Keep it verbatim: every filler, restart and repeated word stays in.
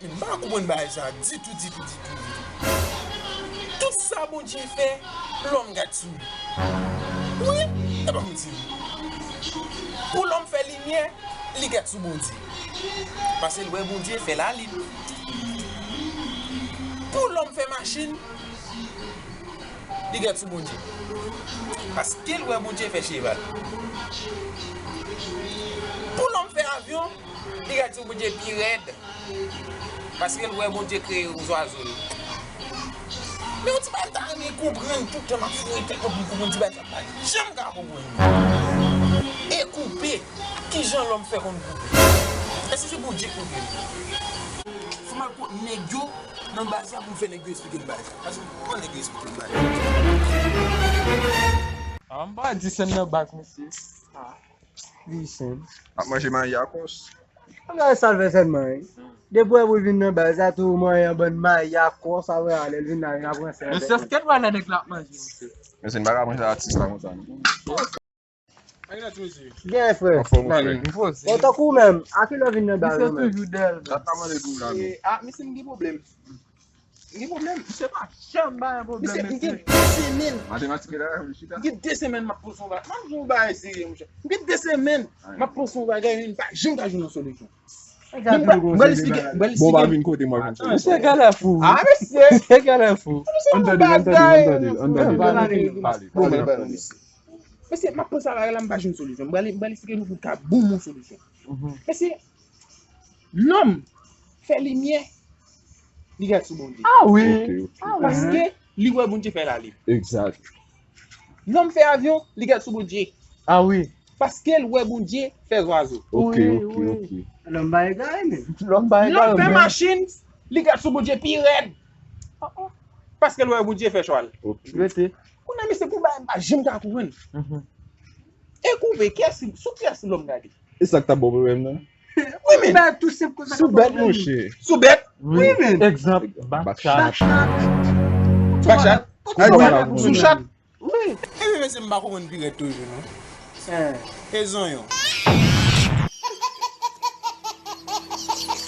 M pa konprann bagay sa ditou, ditou, ditou, ditou. Tout sa Bondye fè, lòm gad sou li. Wi, e pa manti. Pou lòm fè limyè, li gad sou Bondye. Paske l wè Bondye fè lalin. Pou lòm fè machin, li gad sou Bondye. Paske l wè Bondye fè cheval. Pou lòm fè avyon, li gad sou Bondye pi rèd. Paske l wè Bondye kreye zwazo yo. Men yon ti bagay m ta renmen konprann, tout tan m ap foure tèt mwen pou m konprann ti bagay sa, m pa janm ka konprann li. E koupe, kijan lòm fè konn koupe? Èske se Bondye k koupe l? Fò m al kot nèg yo nan baz la pou m fè nèg yo eksplike m bagay sa. Paske m pa nèg yo eksplike m bagay sa. Ah, m pa di sèn nan bak, mesye. Ah, li senp. Ap manje mayi a kòs. Gade sa l fè sèlman, wi. Depi w wè pou l vin nan baz la, tou manyen yon bann mayi a kòs, apre a, lè l vin la, vin aprann sèl. Mesye, èske l wè lè nèg la ap manje, mesye? Mesye, n pa ka manje atis la konsa, non. Gen frè. Anfòm, frè. Bon, tankou w menm, a kilè w vin nan baz ou menm? Misye toujou dèyè l. Sa t ap mande pou w la, non. Ah, misye, m gen pwoblèm. M gen pwoblèm. Misye pa janm ba yon pwoblèm, mesye. Misye, m gen de semèn. Matematik la, chita. M gen de semèn m ap poze yon bagay. M ap di yon bagay serye, monchè. M gen de semèn m ap poze yon bagay, men m pa janm ka jwenn yon solisyon. Men m pral, m pral eksplike, m pral eksplike. Bon, pa vin kote mwen konn solisyon. Misye genlè fou. Ah, mesye. Misye genlè fou. Solisyon yon bagay. Ann tande, ann tande, ann tande. Bon, pale, pale, pale. Mesye, m ap poze bagay la, m pa jwenn solisyon. M pral, m pral eksplike nou pou l ka ban m yon solisyon. Mesye, lòm fè limyè, li gad sou Bondye. Ah wi. Ok, ok. Ah wi. Paske li wè Bondye fè lalin. Egzak. Lòm fè avyon, li gad sou Bondye. Ah wi. Paske l wè Bondye fè zwazo. Ok, wi, ok, wi. Ok. Lòm pa egare, men. Lòm pa egare, men. Lòm fè machin, li gad sou Bondye pi rèd. Paske l wè Bondye fè chwal. Ok. Rete. Kounye a, mesye, pou bagay m pa janm ka konprann. E koupe, kiyès, sou kiyès lòm gade? E sa k t ap ba w pwoblèm nan? Wi, men. Bagay tou senp konsa k ap ba w pwoblèm. Sou bèt, monchè. Sou bèt? Wi, men. Egzanp, bakchat. Bakchat. Bakchat. Ay, wi. Sou chat. Wi. Ebyen, mesye, m pa konprann pi rèd toujou, non. E zonyon.